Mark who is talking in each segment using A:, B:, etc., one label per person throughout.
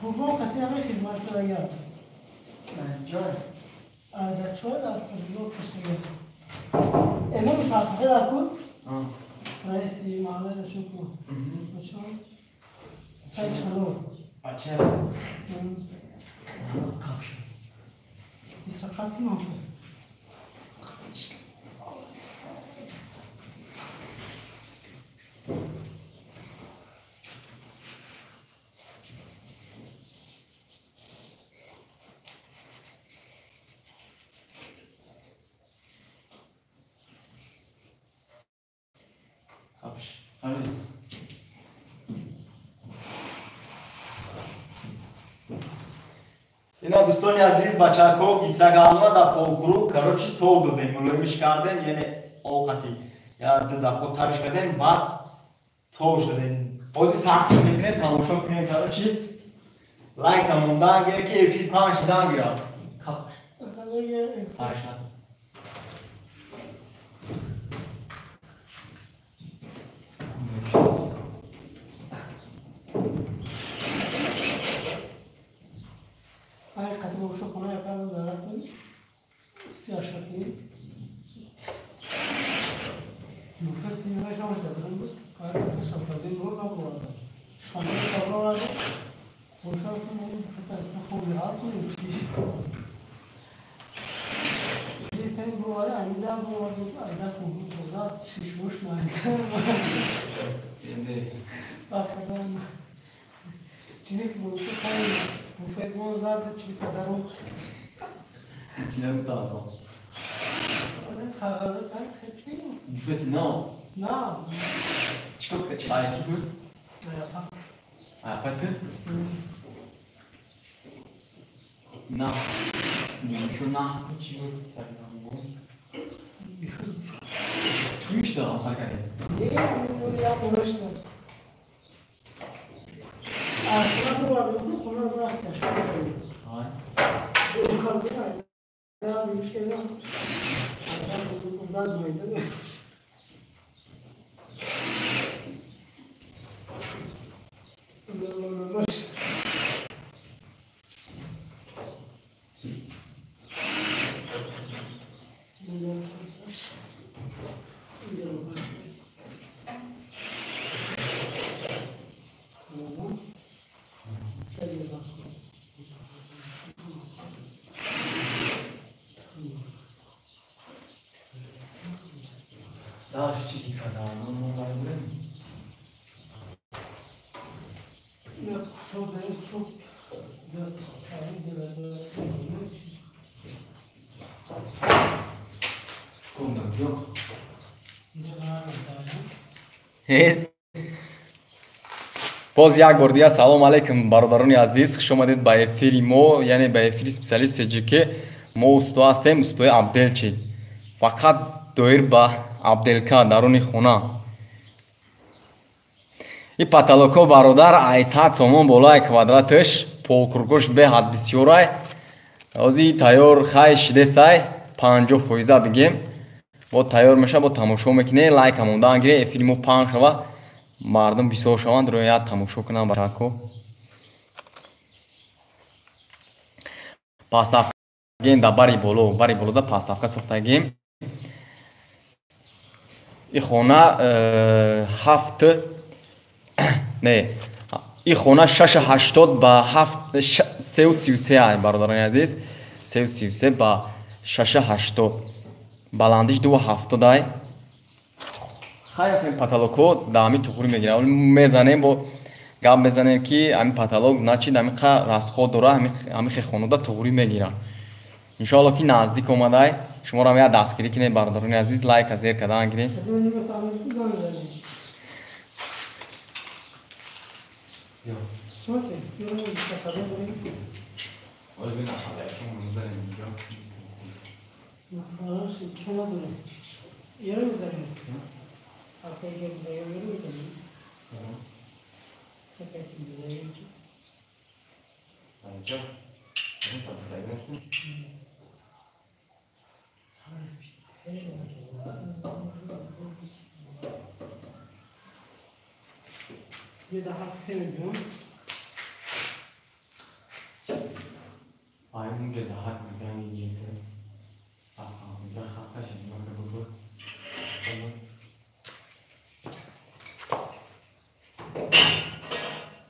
A: خوبا قطعی همه خدمت کنم. جای. در چای در خدمت کشیده. امام سرسخه در کن؟ رئیسی محله در چون کن. بچه ها؟ چای چلو.
B: بچه؟
A: کافش. استراحت کنم.
B: Ина дӯстони азиз, бачако гипсагалона дар полкруг, короче, тов додем, мулоимиш кардем, яъне оқати я дизахо тариш кардем, баъд товш додем. Ҳозир сахтш мекунем, тамошо кунем, короче, лайка мондан гира ки эфир паҳн шидан гира. Сарша. Боз як бор дигар салом алейкум, бародарони азиз, хуш омадед ба эфири мо, яъне ба эфири специалист ТҶК. Мо усто ҳастем, устои Абделчи. Фақат доир ба Абделка даруни хона. И потолоко бародар ай 100 сомон болои квадраташ, полкругош беҳад бисёрай. Ҳозир тайёр хай шидестай, 50% бигем. Бо тайёр меша, бо тамошо мекунем, лайка мондан гире, эфири мо паҳн шава, мардум бисёр шаванд, рӯя тамошо кунанд бачако. Поставка дар бари боло, бари болода поставка сохтагем. И хона 7 не и хона 6.80 ба 7 3.33 ай бародарони азиз. 3.33 ба 6.80. Баландиш 2.70 ай. Хай потолокҳо да ҳамин тухурӣ мегирам. Мезанем бо гап мезанем ки ҳамин потолок значит ҳамин қа расход дора, ҳамин хехонода туғрӣ мегирам. Иншоалло ки наздик омадай, шуморо як дастгирӣ кунед бародарони азиз, лайка зер кардан гиред.
A: یه ده هفته میلیون.
B: آیا اونجا ده هفت میلیون یه اصلا اونجا خفه شد من که بود.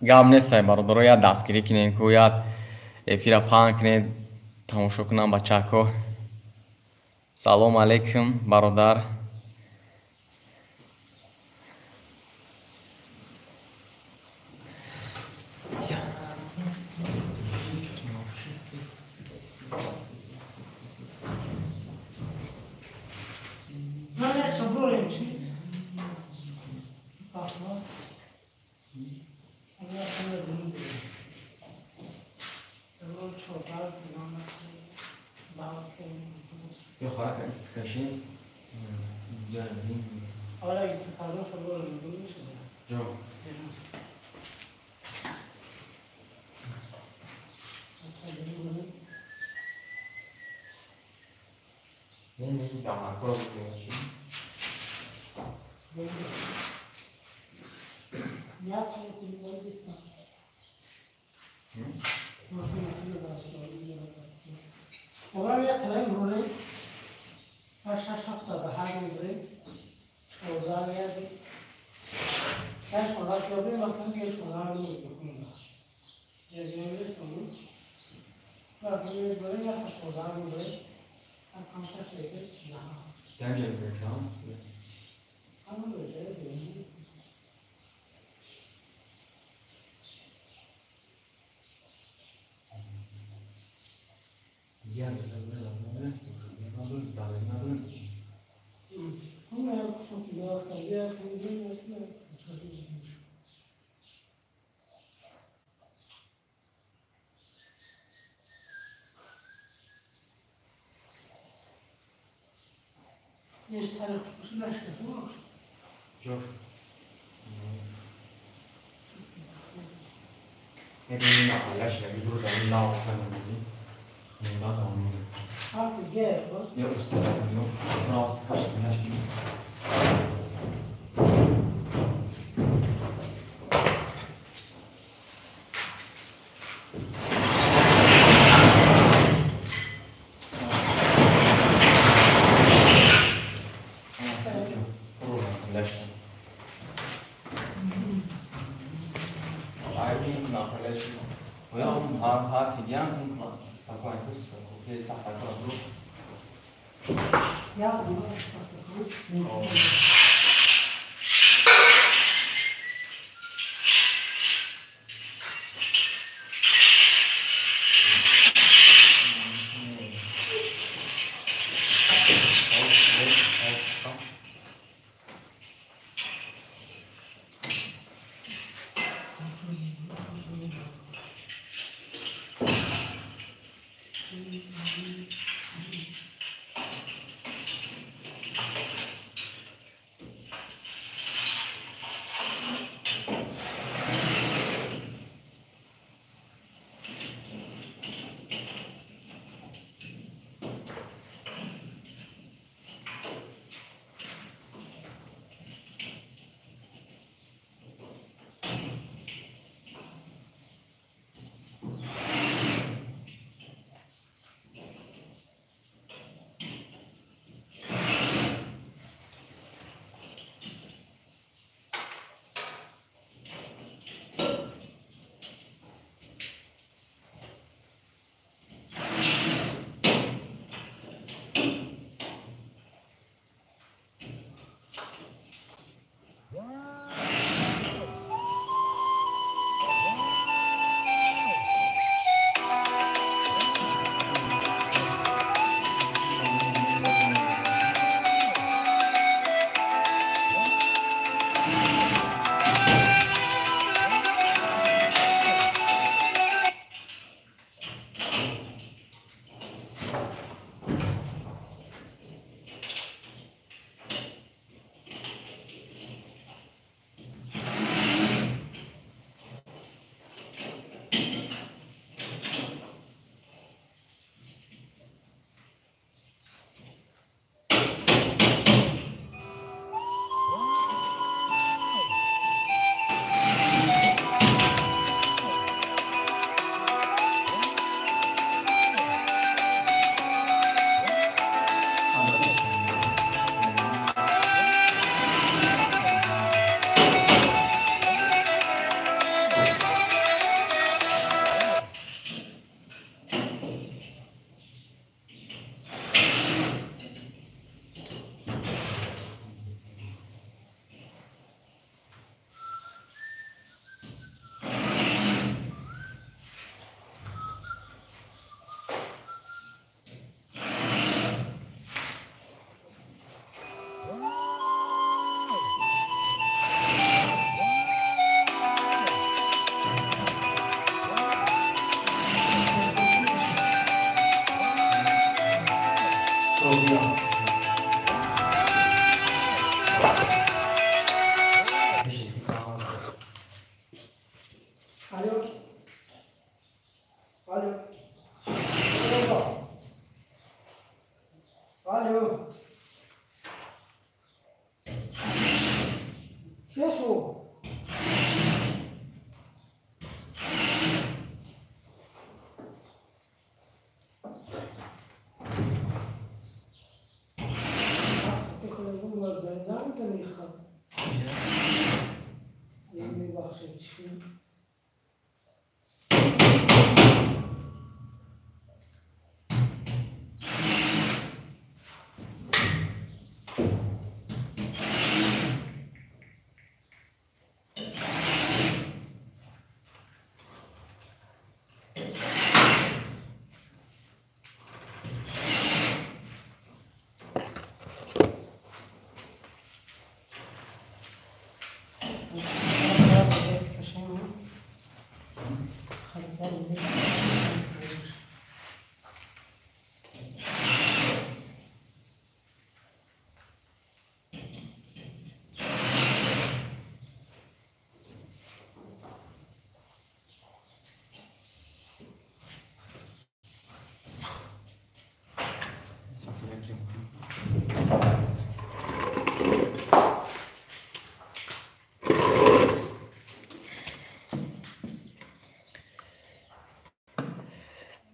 B: гап нестай бародаро, як дастгирӣ кунед ку, як эфира паҳн кунед, тамошо кунам бачаҳко. Салом алейкум бародар.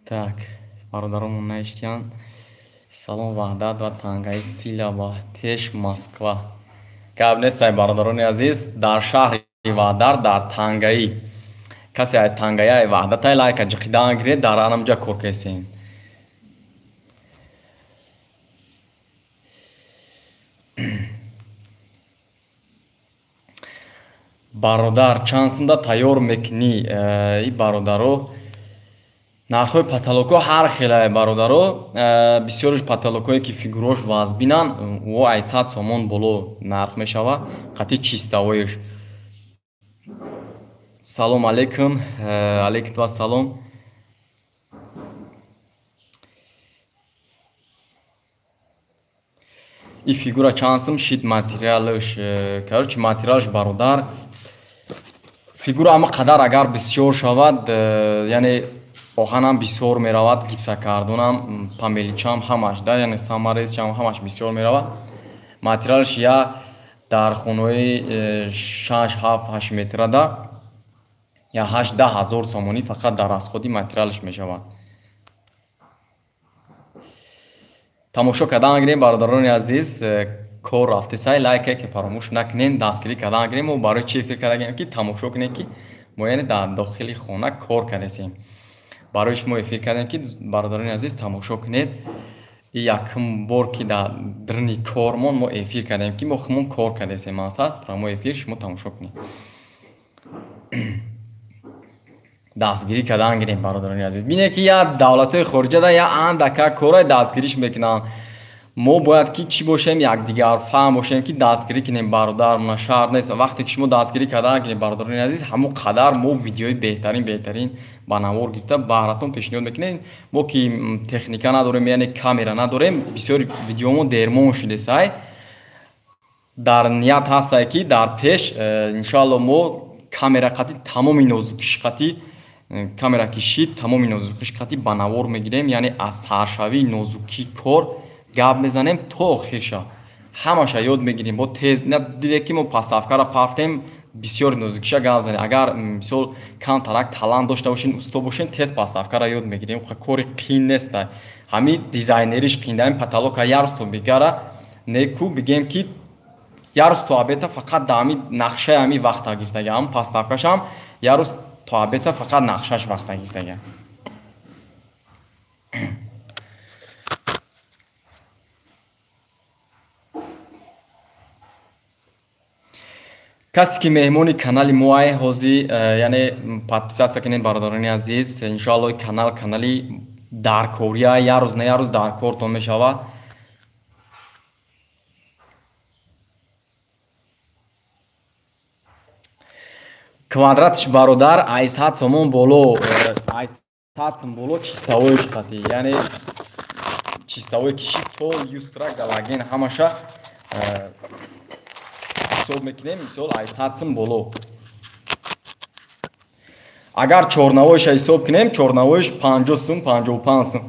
B: Так, бародаронмон навиштиянд. Салом Ваҳдат ва тангаи сила ва пеш Москва. Гап нестай бародарони азиз, дар шаҳри Ваҳдат, дар тангаӣ. Касе ай тангаи ай Ваҳдатай лайка ҷиқидан гиред, дар анамҷа кор кесем. Бародар, чанд сумда тайёр мекунӣ? И бародаро, нархҳои потолокҳо ҳар хелае бародаро. Бисёриш потолокҳое ки фигурош вазбинанд, о ай 100 сомон боло нарх мешавад, қатъи чистовоиш. Салом алейкум, алейкум вассалом. И фигура чанд сум шид материалш, короче материалш бародар. Фигура ама қадар агар бисёр шавад, яъне оҳанам бисёр меравад, гипсакардонам, памеличам ҳамаш, да, яъне самарезчам ҳамаш бисёр меравад. Материалш я дар хонаҳои 6, 7, 8 метрада я 8-10 ҳазор сомонӣ фақат дар расходи материалш мешавад. Тамошо кардан гирем бародарони азиз, кор рафтесай, лайке ки фаромӯш накунед, дастгирӣ кардан гирем. Мо барои чи эфир кардагем ки тамошо кунед, ки мо яъне дар дохили хона кор кардесем. Барои шумо эфир кардем ки бародарони азиз тамошо кунед. И якум бор ки дар даруни кормон мо эфир кардем, ки мо худмон кор кардесем, мақсад прямой эфир шумо тамошо кунед. Дастгирӣ кардан гирем бародарони азиз. Бинед ки я давлатҳои хориҷада я андака корай дастгириш мекунанд. Мо бояд ки чӣ бошем, якдигарфаҳм бошем, ки дастгирӣ кунем бародармона, шарт нест. Вақте ки шумо дастгирӣ кардан кунед бародарони азиз, ҳамон қадар мо видеои беҳтарин беҳтарин ба навор гирифта баҳратон пешниҳод мекунем. Мо ки техника надорем, яъне камера надорем, бисёр видеомо дермон шудесай. Дар ният ҳастай ки дар пеш иншоалло мо камера қатӣ тамоми нозукиш қатӣ, камера ки шид тамоми нозукиш қатӣ ба навор мегирем, яъне аз саршавии нозукии кор гап мезанем то охирша. Ҳамаша ёд мегирем. Бо тез дидем ки мо поставкаро партем, бисёр нозукиша гап занем. Агар мисол камтарак талант дошта бошем, усто бошем, тез поставкаро ёд мегирем. Кори қин нест. Ҳамин дизайнериш қин, ҳамин потолока ярус то бигара неку бигем ки ярус то абета фақат дар ҳамин нақшаи ҳамин вақта гирифтага. Ҳамин поставкашам ярус то абета фақат нақшаш вақта гирифтага. Касе ки меҳмони канали моай ҳозир, яъне подписаться кунед бародарони азиз. Иншоалло канал канали даркория, як рӯз на як рӯз даркортон мешавад. Квадратш бародар ай 100 сомон боло, ай 100 сом боло чистовоиш қатӣ, яъне Чистовой киши то люстра, галоген ҳамаша ҳисоб мекунем, мисол ай 100 сум боло. Агар чорнавоиша ҳисоб кунем, чорнавоиш 50 сум, 55 сум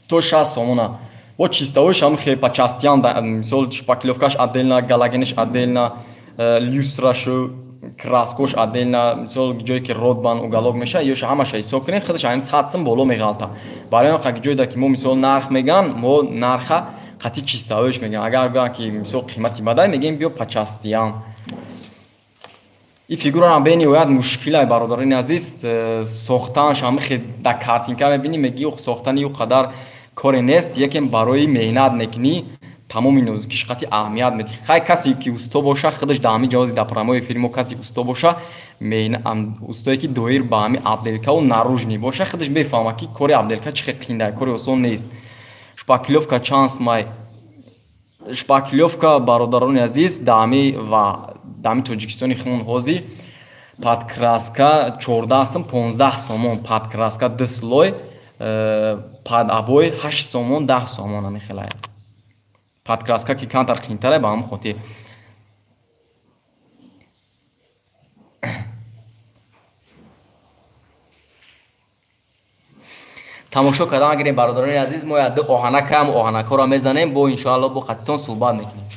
B: то 60 сомона. Бо чистовоиш ҳам хе по частям, мисол шпаклёвкаш отдельно, галогениш отдельно, люстрашу, краскош отдельно, мисол ҷое ки родбан уголок меша, ёша ҳамаша ҳисоб кунем, худаш ҳам 100 сум боло меғалта. Барои он ки ҷойда ки мо мисол нарх меган, мо нарха қати чистовоиш меган. Агар гӯянд ки мисол қимати бадай, мегем биё по частям. И фигура ам бениҳоят мушкилай, бародарони азиз, сохтанаш ҳам хе да картинка мебинӣ, мегӣ сохтани ӯ қадар коре нест, якем барои меҳнат мекунӣ, тамоми нозукиш қати аҳамият медиҳӣ. Хай касе ки усто боша, худаш да ҳамин ҷавози да прямой эфири мо касе усто боша, устое ки доир ба ҳамин отделкаву наружный боша, худаш мефаҳма ки кори отделка чӣ хел қиндае, кори осон нест. Шпаклёвка чанд сумай? Шпаклёвка, бародарони азиз, да ҳамин ва да ҳамин Тоҷикистони хун ҳозир подкраска 14 сум, 15 сомон, подкраска 2 слой, под обои 8 сомон, 10 сомон ҳамин хелае. Подкраска ки камтар қимтаре, ба ҳамин хотир. Тамошо кардан гирем, бародарони азиз, мо як ду оҳанакам оҳанакҳоро мезанем, бо иншоалло бо хаттон суҳбат мекунем.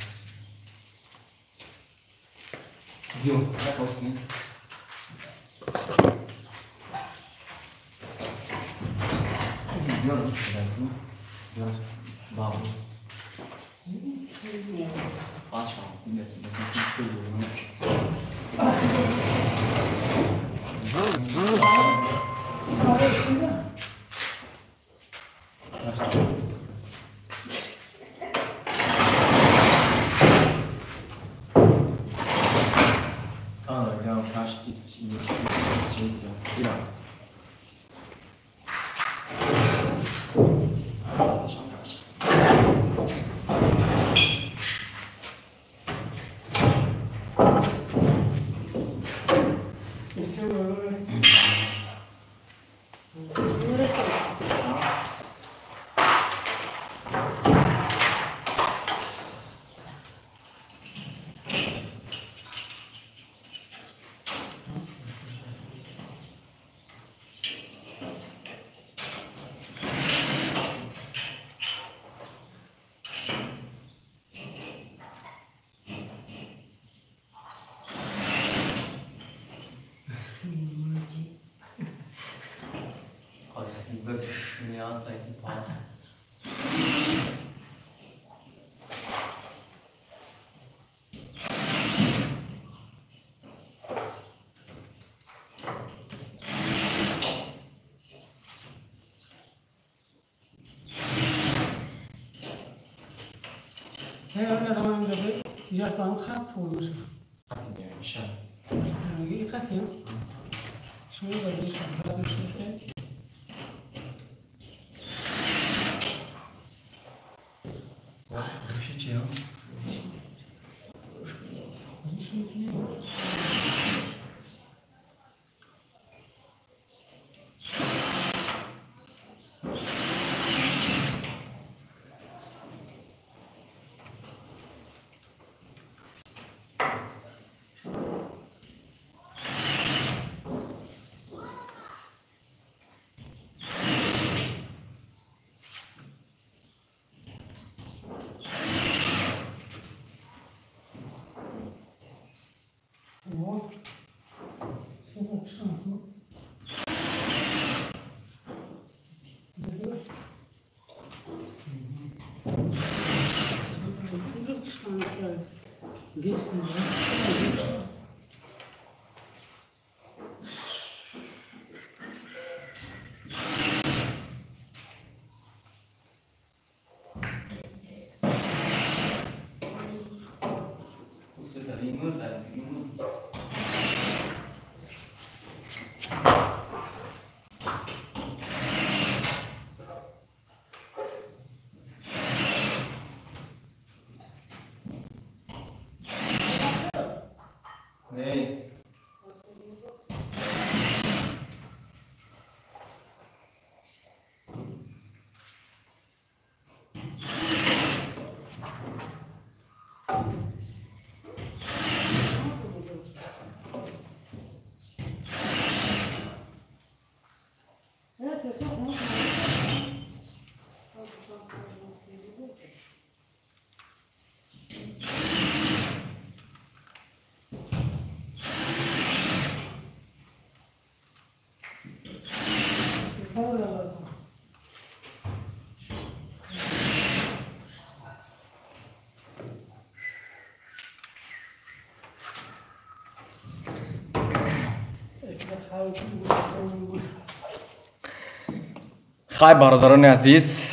B: Хай, бародарони азиз,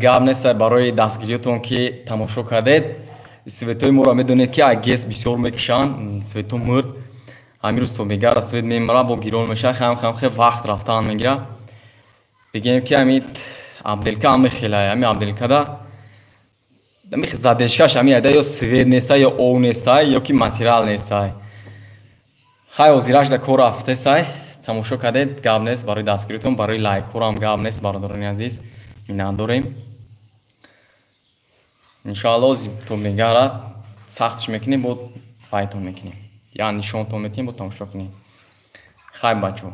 B: гап нест, барои дастгириётон ки тамошо кардед. Светои моро медонед, ки ГЭС бисёр мекушанд. Свето мурд, ҳамин рӯз то мегара свет мемара, бо гирон меша, хам хам хе вақт рафтан мегира. Бигем, ки ҳами отделка ҳами хелай, ҳами отделкада ами задержкаш ҳами айда ё свет нестай, ё ов нестай, ё ки материал нестай. Хай, ҳозираш да кор рафтесай. Тамошо кардед, гап нест, барои дастгиритон, барои лайкҳорам гап нест, бародарони азиз, миннатдорем. Иншоалло, то мегарад, сахтш мекунем, бо байтон мекунем, я нишонтон метиҳем, бо тамошо кунем. Хай, бачо.